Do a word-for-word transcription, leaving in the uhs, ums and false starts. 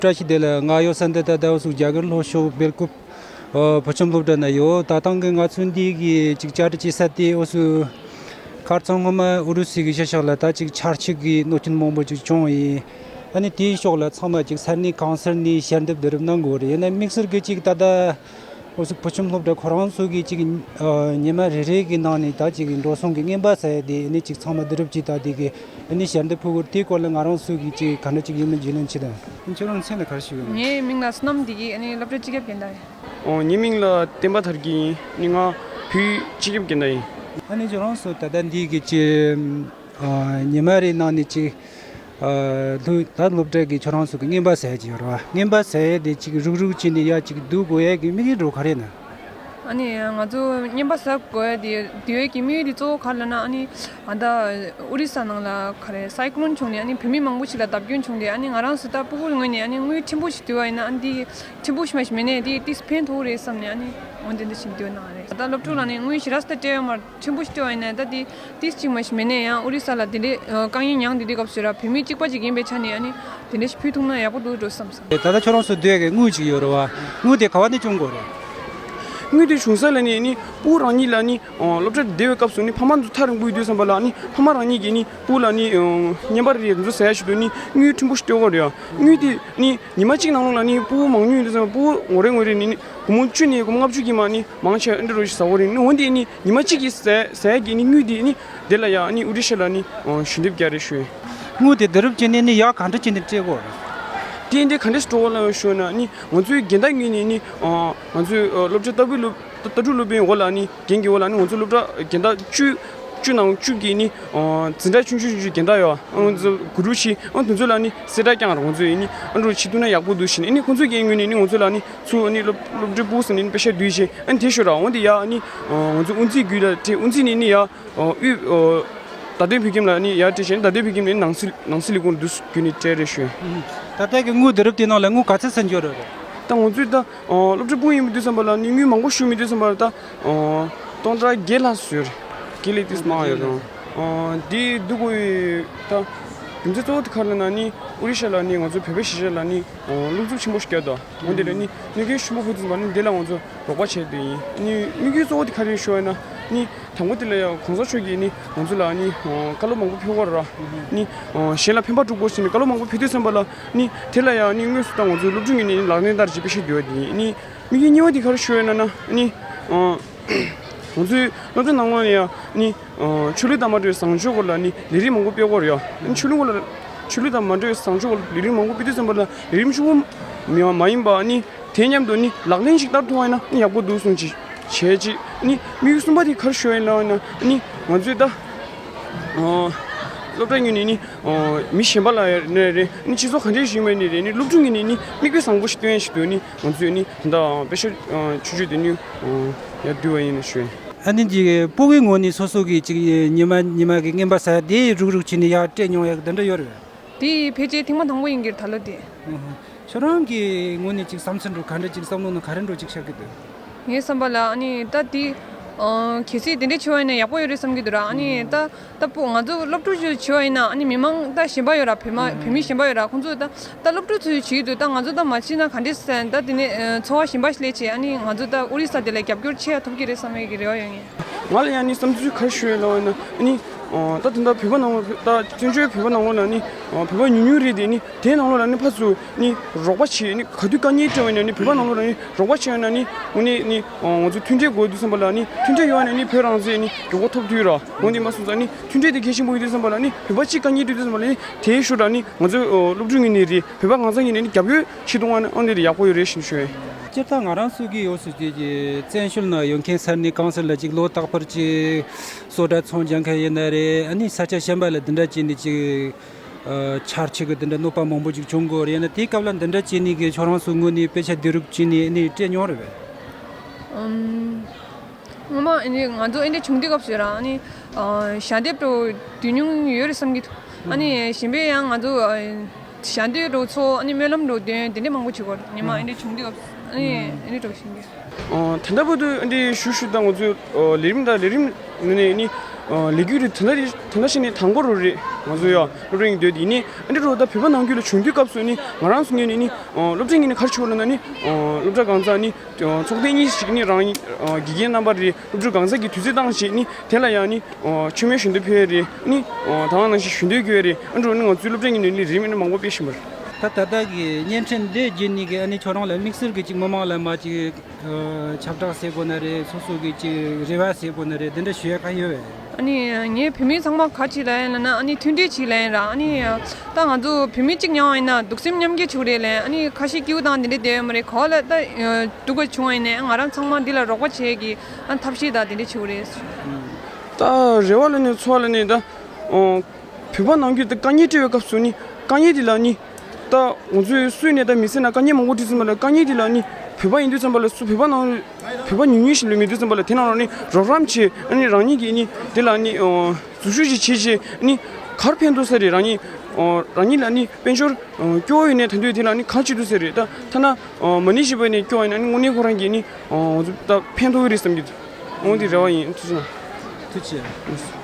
བཀྲ་ཤིས་བདེ་ལེགས། ང་ཡོ་ས་འདི་ད་ལྟ་འུ་ཚོ་རྒྱ་གར་ལྷོ་ཕྱོགས་སྦེལ་ཀོབ་ཨ་བོད་ཁྱིམ་སློབ་གྲྭ་ན་ཡོད། ད་ཐེངས་ཀྱི་ང་ཚོ་འདི་གི་ཅིག་བཅར་འདྲི་བྱེད་ས་དེ་འུ་ཚོ་ཁ་རྩང་སྔོན་མ་ཨུ་རུ་སུ་གི་གཞིས་ཆགས་ལ་ད་ཅིག་ཆར་ཆུ་གི་གནོད་སྐྱོན་མང་པོ་ཅིག་བྱུང་ཡིན། ཨ་ནི་དེའི་ཕྱོགས་ལ་ཚང་མ་ཅིག་ས་གནས་གང་སར་ནས་ཞལ་འདེབས་བསྡུ་རུབ་གནང་དགོས་རེད། ཡིན་ན་དམིགས་བསལ་གྱི་ཅིག་ད་ལྟ་འུ་ཚོ་བོད་ཁྱིམ་སློབ་གྲྭ་ཁོ་རང་ཚོ་གི་ཅིག་ཨ་ཉི་མ་རེ་རེ་གི་ནང་ནས་ད་ཅིག་འགྲོ་སོང་གི་རྔན་པ་ཟེར་ཡ་དེ་ཨ་ནི་ཅིག་ཚང་མ་བསྡུ་རུབ་ཅིག་ད་དེ་གི་ཨ་ནི་ཞལ་འདེབས་ཕུལ་དགོས་རེད། དེའི་སྐོར་ལ་ང་རང་ཚོ་གི་ཅིག་ག་འདྲ་ཅིག་ཡིན་མིན་རྒྱུས་ལོན་བྱེད་དང་། ཁྱོད་རང་མཚན་ལ་ག་རེ་ཞུ་གི་ཡོད། ངའི་མིང་ལ་བསོད་ནམས་བདེ་སྐྱིད། ཨ་ནི་སློབ་གྲྭ་སྤྱི་ཁྱབ་འགན་བདག་ཡིན། ཨོ། ངའི་མིང་ལ་བསྟན་པ་དར་རྒྱས་ཡིན། ཨ་ནི་ང་བོད་སྤྱི་ཁྱབ་འགན་བདག་ཡིན། ཨ་ནི་ཁྱོད་རང་ཚོ་ད་ལྟ་འདི་གི་ཅིག་ཨ་ཉི་མ་རེའི་ནང་ནས་ཅིག་ཨ་ལྷུ་ད་སློབ་གྲྭ་གི་ཁྱོད་རང་ཚོ་གི་རྔན་པ་ཟེར་གྱི་ཡོད་རེད་བ། རྔན་པ་ཟེར་དེ་ཅིག་རུག་རུག་བྱས་ནས་ཡར་ཅིག་བསྡུ་དགོས་ཡས་ཀྱི་དམིགས་ཡུལ་འདྲ་བོ་ག་རེ་ཡིན་ན། ཨ་ནི་ང་ཚོ་རྔན་པ་ཟ་དགོས་ཡས་དེ་བསྡུ་ཡས་ཀྱི་དམིགས་ཡུལ་དེ་གཙོ་བོ་ག་རེ་ལབ་ན། ཨ་ནི་ཨ་ད་ཨོ་རི་ས་ནང་ལ་ག་རེ་སའི་ཀོ་ལོན་བྱུང་ནས་ཨ་ནི་བོད་མི་མང་པོ་ཞིག་ལ་བརྡབ་སྐྱོན་བྱུང་སྟེ། ཨ་ནི་ང་རང་ཚོ་ད་སྤུ་གུ་ངོས་ནས་ཨ་ནི་དངུལ་ཕྲན་བུ་ཞིག་བསྡུས་པ་ཡིན་ན། ཨ་ནི་དེ་ཕྲན་བུ་ཞིག་མ་ཞིག་མེད་ནས་དེ་ཏིས་ཕན་ཐོགས་རེད་བསམ་ནས་ཨ་ནི་འོ་དེ་འདྲ་ཞིག་བསྡུས་གནང་བ་རེད། ད་སློབ་ཕྲུག་ལ་ནི་དངུལ་ཞེ་དྲག་ད་སྤྲད་ཡོད་མ་རེད། ཕྲན་བུ་ཞིག་སྤྲད་པ་ཡིན་ན་ད་དེ་ཏིས་གཅིག་མ་ཞིག་མེད་ནས་ཡང་ཨོ་རི་ས་ལ་དེ་འདྲའི་ཨ་དཀའ་ངལ་མྱངས་བསྡད་དུས་སྐབས་སུ་ར་བོད་མི་གཅིག་པ་གཅིག་ཡིན་པའི་ཆ་ནས་ཨ་ནི་དེ་འདྲ་ཞིག་ཕུལ་ཐུབ་ན་ཡག་པོ་འདུག་འགྲོ་བསམ་སོང་། ད་ལྟ་ཁྱོད་རང་ཚོ་བསྡུ་ཡས་ཀྱི་དངུལ་ཅིག་ཡོད་རེད་བ། དངུལ་དེ་ག་བ་ནས་བྱུང་དགོས་རེད། དངུལ་དེ་བྱུང་ས་ལ་ནི་ནི་སྤུ་གུ་རང་ཉིད་ལ་ནི་ཨ་སློབ་གྲྭ་བསྡད་པའི་སྐབས་སུ་ནི་ཕ་མ་ཚོ་ཐག་རིང་པོ་ཡོད་དུས་ཙམ་པ་ལ་ནི་ཕ་མ་རང་ཉིད་ཀྱིས་ནི་སྤུ་གུ་ལ་ནི་ཨ་རྔན་པ་རེ་རེ་ཚོ་ཟ་ཡ་ཞིག་འདུག་ནི་དངུལ་ཕྲན་བུ་ཞིག་སྤྲད་དགོས་རེད་ཡ། དངུལ་དེ་ནི་ཉི་མ་གཅིག་ནང་ལོགས་ལ་ནི་སྤུ་གུ་མང་ཉུང་ཡོད་དུས་ཙམ་པ་སྤུ་གུ་ངོ་རེ་ངོ་རེ་ནི་ནི་སྒོར་མོ་བཅུ་ནས་སྒོར་མོ་ལྔ་བཅུ་གི་མ་ནི་མང་ཆེ་བ་ཨ་འདྲ་རུ་ཞིག་ཟ་དགོས་རེད། ནི་འོན་ཏེ་ནི་ཉི་མ་གཅིག་གི་ཟས་ཟས་ཀྱི་ནི་དངུལ་དེ་ནི་དེ་ལ་ཡང་ནི་ཨུ་རི་ཤ་ལ་ནི་ཨ་ཞལ་འདེབས་རྒྱག་རེད་ཞུ། དངུལ་དེ་བསྡུ་རུབ་བྱས་ནས་ནི་ཡར་ག་འདྲ་བྱས་ནས་སྤྲད་དགོས་རེད། དེ་འདི་ག་འདྲ་སྤྲོ་བ་ལ་ཞུ་ན་ནི་ང་ཚོའི་འགན་བདག་ངོས་ནས་ནི་ཨ་ང་ཚོའི་ཨ་སློབ་གྲྭ་ལྟ་བུའི་སློབ་ལྟ་གྲུབ་སློབ་དཔོན་འོག་ལ་ནི་འགན་གྱི་འོག་ལ་ནི་ང་ཚོ་སློབ་གྲྭ་འགན་བདག་བཅུ་བཅུ་ནང་བཅུ་གི་ནི་ཨ་འཛིན་གྲྭ་ཆུང་ཆུང་ཆུང་ཆུང་འགན་བདག་ཡོད། ཨ་ང་ཚོ་གུ་རུ་ཤི་ཨ་དེ་ཚོ་ལ་ནི་གསལ་བསྒྲགས་བསྐྱངས་ར། ང་ཚོས་ནི་ཨ་འགྲོ་བྱེད་ཐུབ་ན་ཡག་པོ་འདུག་ཞེས་ནི་ཨ་ནི་ཁོང་ཚོ་གི་ངོས་ནས་ནི་ང་ཚོ་ལ་ནི་ཚུར་ཨ་ནི་སློབ་སློབ་གྲྭའི་སྤུ་གུ་ཚོ་ནི་ནི་པེ་ཤག་བསྡུས་བྱས་ཨ་ནི་དེ་ཤོད་ར། འོན་ཏེ་ཡ་ཨ་ནི་ཨ་ང་ཚོ་དབུ་འཛིན་བརྒྱུད་ལ་དེ་དབུ་འཛིན་ནས་ནི་ཡ་ཨ་དབུས་ཨ་བརྡ་དོན་བོད་ཁྱིམ་ལ་ནི་ཡར་སྤྲད་བྱས་ནི་བརྡ་དོན་བོད་ཁྱིམ་ནས་ནང་སྲིད་ནང་སྲིད་ལས་ཁུངས་བསྡུ་བརྒྱུད་ནས་སྤྲད་རེད་ཞུ། ད་ལྟ་གི་དངུལ་བསྡུ་རུབ་དེ་ནང་ལ་དངུལ་ག་ཚད་ཚར་འགྱོ་རེད། ད་ང་ཚོས་ད་ཨ་སློབ་གྲྭ་སྤུ་གུ་ཡིན་པའི་དུས་ཙམ་པ་ལ་ནི་དངུལ་མང་པོ་ཞུ་མི་དུས་ཙམ་པ་ལ་ད་ཨ་སྟོང་ཕྲག་བརྒྱད་ལྷག་ཙམ་ཡོད་རེད། བརྒྱད་ལས་ཏིས་མང་ཡོད་རེད། ཨ་དེ་བསྡུ་དགོས་ཡོད། ད་རྒྱུ་མཚན་གཙོ་བོ་དེ་ག་རེ་ལབ་ན་ནི་ཨོ་རི་ཤ་ལ་ནི་ང་ཚོ་བོད་པའི་གཞིས་ཆགས་ལ་ནི་ཨ་སློབ་འཛུགས་ཆེན་པོ་ཞིག་བརྒྱབ་འདུག་འོན་ཏེ་ལ་ནི་གནོད་སྐྱོན་ཆེན་པོ་ཕོག་དུས་ཙམ་པ་ནི་འདི་ལ་ང་ཚོ་རོགས་པ་བྱས་བསྡད་ཡིན། ནི་དམིགས་ཡུལ་གཙོ་བོ་དེ་ག་རེ་ཞུ་བ་ཡིན་ན་ནི་དང་པོ་དེ་ལ་ཡང་གོང་ས་མཆོག་གིས་ནི་ང་ཚོ་ལ་ནི་བཀའ་སློབ་མང་པོ་ཕེབས་ཀྱི་ཡོད་རེད། ནི་གཞན་ལ་ཕན་པ་སྒྲུབ་དགོས་ཟེར་ནས་བཀའ་སློབ་མང་པོ་ཕེབས་དུས་ཙམ་པ་ལ་ནི་དེ་ལ་ཡང་ནི་དངོས་སུ་ད་ང་ཚོའི་སློབ་ཕྲུག་གིས་ནི་ལག་ལེན་བསྟར་བྱས་དཔེ་བཞག་བསྡད་པ་དེ་ཡིན། ནི་དམིགས་ཡུལ་གཉིས་པ་དེ་ག་རེ་ཞུ་བ་ཡིན་ན་ནི་ང་ཚོའི་སློབ་གྲྭ་ནང་ལོགས་ལ་ཡང་ནི་ཆོས་ལུགས་དང་མ་འབྲེལ་བའི་བཟང་སྤྱོད་སྐོར་ལ་ནི་ལས་རིམ་མང་པོ་སྤེལ་གྱི་ཡོད་རེད། ཆོས་ལུགས་སྐོར་ལ་ཆོས་ལུགས་དང་མ་འབྲེལ་བའི་བཟང་སྤྱོད་སྐོར་ལ་ལས་རིམ་མང་པོ་སྤེལ་དུས་ཙམ་པ་ལ་ལས་རིམ་ཕྱུག་པོ་མ་མ་ཡིན་པ་ནི་དེ་མཉམ་དུ་ནི་ལག་ལེན་ཞིག་བསྟར་ཐུབ་པ་ཡིན་ན་ནི་ཡག་པོ་འདུག་གསུངས་ཅིག་བྱས་ཅིག་ནི་དམིགས་ཡུལ་གསུམ་པ་དེ་ག་རེ་ཞུ་བ་ཡིན་ན་ནི་ང་ཚོས་ད་སློབ་གྲྭ་ངོས་ནས་ནི་མི་གཞན་པ་ལ་ནས་རེད། ནི་སྤྱི་ཚོགས་ག་འདྲས་ཞིག་མ་ནས་རེད། ནི་སློབ་ཕྲུག་ངོས་ནས་ནི་མིག་དཔེ་བཟང་པོ་ཞིག་སྟོན་ཡ་ཞིག་འདུག་ནི་ང་ཚོས་ནི་ད་དཔེ་ཤ་ཆུང་ཆུང་དེ་ནི་ཡར་བསྡུས་པ་ཡིན་ཞུ། ཨ་ནི་འདི་སྤུ་གུའི་ངོས་ནས་སོ་སོ་གི་ཅིག་ཉི་མ་ཉི་མ་གི་རྔན་པ་ཟ་ཡ་དེ་རུག་རུག་བྱས་ནས་ཡར་སྤྲད་མྱོང་ཡ་གི་དེ་འདྲ་ཡོད་རེད། དེ་ཕལ་ཆེར་ཐེངས་མ་དང་པོ་ཡིན་གྱི་རེད་ད་ལོ་དེ། ཁྱོད་རང་གི་ངོས་ནས་ཅིག་བསམ་ཚུལ་འདྲ་ག་འདྲ་ཅིག་བསམ་བློ་ནང་ག་རེ་འདྲ་ཅིག་ཤར་གི་འདུག་ངའི་བསམ་པ་ལ་ཨ་ནི་ད་དེ་གལ་སྲིད་དེ་འདྲ་བྱུང་བ་ཡིན་ན་ཡག་པོ་ཡོད་རེད་བསམ་གྱི་འདུག་ར། ཨ་ནི་ད་ད་སྤུ་ང་ཚོ་སློབ་ཕྲུག་ཚོས་བྱས་པ་ཡིན་ན་ཨ་ནི་མི་མང་ད་གཞན་པ་ཡོད་ར། བོད་མ་བོད་མི་གཞན་པ་ཡོད་ར། ཁོང་ཚོ་ད་ད་སློབ་ཕྲུག་ཚོས་བྱེད་ཀྱི་འདུག་ད་ང་ཚོ་ད་མ་བྱས་ན་ག་འདྲས་ཟེར། ད་དེ་ནས་འཚོ་བ་གཞན་པ་ཞིག་ལས་བྱས་ཨ་ནི་ང་ཚོ་ད་ཨོ་རི་ས་དེ་ལ་རྒྱབ་སྐྱོར་ཆེ་ཡ་ཐོབ་ཀྱི་རེད་བསམ་ཡས་ཀྱི་རེ་བ་ཡོད་ངས། ང་ལ་ཡང་ནི་བསམ་ཚུལ་ག་རེ་ཞུ་ཡས་ལབ་པ་ཡིན་ན་ཨ་ནི་ད་དེ་འདྲ་བོད་པ་ནང་ལོགས་ད་བཙན་བྱོལ་བོད་པ་ནང་ལོགས་ལ་ནི་བོད་པ་ཉུང་ཉུང་རེད་དེ། ནི་དེའི་ནང་ལོགས་ལ་ནི་ཕར་ཚུར་ནི་རོགས་པ་བྱེད། ནི་ག་དུས་དཀའ་ངལ་འཕྲད་པ་ཡིན་ན་ནི་བོད་པ་ནང་ལོགས་ལ་ནི་རོགས་པ་བྱེད་ཡོད་ན་ནི་དངོས་གནས་ནི་ང་ཚོ་མཐུན་སྒྲིལ་དགོས་དུས་ཙམ་པ་ལ་ནི་མཐུན་སྒྲིལ་ཡོད་ན་ནི་བོད་རང་བཙན་ནི་མགྱོགས་པོ་ཐོབ་ཐུབ་ར། འོན་ཏེ་མ་སོང་ཙང་ནི་མཐུན་སྒྲིལ་དེ་གལ་ཆེན་པོ་ཡིན་དུས་ཙམ་པ་ལ་ནི་བོད་པ་གཅིག་དཀའ་ངལ་འཕྲད་དུས་ཙམ་པ་ལ་ནི་དེའི་ཤུགས་དྲག་ནི་ང་ཚོ་སློབ་ཕྲུག་ངོས་ནས་རེད། བོད་པ་གང་ཟག་ངོས་ནས་ནི་རྒྱབ་སྐྱོར་བྱེད་ཐུབ་པ་ཡིན་ན་ཨ་འདི་ལ་ཡག་པོ་ཡོད་རེད་ཞེས་ཞུ་ཡས། སྤྱིར་བཏང་ང་རང་ཚོ་གི་འོ་སུ་དེ་གི་བཙན་བྱོལ་ནང་ཡོད་མཁན་ས་གནས་གང་སར་ལ་ཅིག་ལོ་རྟག་པར་ཅིག་སོ་ཊ་ཚོང་རྒྱག་མཁན་ཡིན་ན་རེད། ཨ་ནི་ས་ཆ་གཞན་པ་ལ་འདི་འདྲ་བྱས་ནས་ཅིག་ཨ་ཆར་ཆུ་གི་འདི་འདྲ་གནོད་པ་མང་པོ་ཅིག་བྱུང་གི་ཡོད་རེད། ཡིན་ན་དེའི་སྐབས་ལ་འདི་འདྲ་བྱས་ནས་གི་ཁྱོད་རང་ཚོའི་ངོས་ནས་དཔེ་ཆ་བསྡུ་རུབ་བྱས་ནས་ཨ་ནི་སྤྲད་མྱོང་རེད་པས། ཨམ། སྔོན་མ་ཨ་ནི་ང་ཚོ་ཨེ་འདྲ་བྱུང་དུས་སྐབས་སུ་ར་ཨ་ནི་ཨ་ཞལ་འདེབས་འདྲ་བོ་བསྡུ་མྱོང་ཡོད་རེད་བསམ་གྱི་འདུག་ཨ་ནི་གཞན་པའི་ཡང་ང་ཚོ་ཨ་ཞལ་འདེབས་འདྲ་བོ་ཚོ་ཨ་ནི་སྨོན་ལམ་འདྲ་བོ་འདོན་དེ་འདྲ་མང་པོ་བྱེད་ཀྱི་ཡོད་རེད། ཉི་མ་ཨེ་འདྲ་བྱུང་དུས་སྐབས་སུ་ཨ་ནི་ཨེ་འདྲ་འདྲ་བོ་བྱེད་ཀྱི་ཡོད། ཨ་ད་ལྟ་བར་དུ་ཨེ་འདྲ་ཞུ་ཞུ་དང་ང་ཚོའི་ཨ་ལས་རིམ་དང་ལས་རིམ་ནང་ནས་ནི་ཨ་ལས་འགུལ་རེ་ད་ལྟ་རེ་ད་ལྟ་ཞིག་ནས་དང་པོ་རུ་རེད། ང་ཚོ་ཡང་སློབ་གྲྭའི་སྡོད་དེ་ནི་ཨ་འདྲ་རོ། ད་བོད་པ་ནང་ཁུལ་ལ་བྱུང་དུས་སྐབས་སུ་ནི་ང་རང་ཚོ་ངོས་ནས་ནི་སློབ་གྲྭའི་ངོས་ནས་ག་རེ་བྱེད་དགོས་ལབ་ན་ནི་སློབ་གྲྭ་གང་ཚང་ནི་ཚོགས་སྡེ་གཉིས་ཤིག་ནི་རང་དགེ་རྒན་རྣམ་པ་རེ་སློབ་ཕྲུག་གང་ཚང་གི་དུས་ཚོད་བཏང་བྱས་ནི་དེ་ལ་ཡང་ནི་མཆོད་མེ་ཞུ་འདོད་ཕེབས་རེད། ནི་ད་ག་ནང་བཞིན་ཞུ་འདོད་དགོས་རེད། ཨ་འདྲ་ནི་ང་ཚོའི་སློབ་གྲྭའི་ངོས་ནས་ནི་རིམ་ནི་མང་པོ་སྤེལ་བཞིན་པ་རེད། ད་ད་ལྟ་གི་བརྙན་འཕྲིན་འདི་བརྒྱུད་ནས་གི་ཨ་ནི་ཁྱོད་རང་ལ་དམིགས་བསལ་གི་ཅིག་མི་མང་ལ་མ་ཅིག་ཁྱབ་བསྒྲགས་ཟེར་དགོས་ན་རེད། སོ་སོ་གི་ཅིག་རེ་བ་ཟེར་དགོས་ན་རེད། འདི་འདྲ་ཞུ་ཡ་ག་ཡོད་བས། ཨ་ནི་ངས་བོད་མི་ཚང་མ་ག་ཅིག་ལ་ཡིན་ལ་ན། ཨ་ནི་མཐུན་སྒྲིལ་ཅིག་ལ་ཡིན་ར། ཨ་ནི་ད་ང་ཚོ་བོད་མི་གཅིག་མཉམ་ཡིན་ན་གདུག་སེམས་མཉམ་སྐྱེད་བྱུང་རེད་ལ། ཨ་ནི་ཁ་ཤས་སྐྱིད་པོ་དང་འདི་འདྲ་བསྡད་ཡོད་མ་རེད། ག་ལ་ད་སྡུག་པ་བྱུང་བ་ཡིན་ན་ང་རང་ཚང་མ་འདི་ལ་རོགས་པ་བྱེད་ཀྱི་ཨ་ཐབས་ཤེས་དང་འདི་འདྲ་བྱུང་རེད། ད་རེ་བ་ལ་ནི་ཚོར་བ་ལ་ནི་ད་བོད་པ་ནང་ཁུལ་དུ་དཀའ་ངལ་འཕྲད་པའི་སྐབས་སུ་ནི་དཀའ་ངལ་འདི་ལ་ནི་ད་ང་ཚོའི་སུས་ནས་ད་མི་ཟེར་ན་དཀའ་ངལ་མང་པོ་འཕྲད་ཙམ་པ་ལ། དཀའ་ངལ་འདི་ལ་ནི་བོད་པ་ཡིན་དུས་ཙམ་པ་ལ་སུ་བོད་པ་ནང་བོད་པ་ཉུང་ཉུང་ཞིག་ལས་མེད་དུས་ཙམ་པ་ལ་དེ་ནང་ལ་ནི་རོགས་རམ་བྱེད། ཨ་ནི་རང་ཉིད་ཀྱིས་ནི་དེ་ལ་ནི་འཛུལ་ཞུགས་ཤིག་བྱེད་བྱེད། ཨ་ནི་གར་ཕན་ཐོགས་ས་རེད། རང་ཉིད་རང་ཉིད་ལ་ནི་དཔལ་འབྱོར་སྐྱོ་བོ་ཡོད་ནས་ད་དུས་དེ་ལ་ནི་གང་བྱེད་ཐུབ་ས་རེད། ད་ཐ་ན་མ་ཎི་བཞི་པ་ནས་སྐྱོ་བ་ཡིན་ན་ནི་དངོས་གནས་ཁོ་རང་གིས་ནི་ད་ཕན་ཐོགས་ཀྱི་རེད་བསམ་གྱི་འདུག་འོ་འདི་རེ་བ་ཡིན། ཐུགས་རྗེ་གནང་། ཐུགས་རྗེ་ཆེ།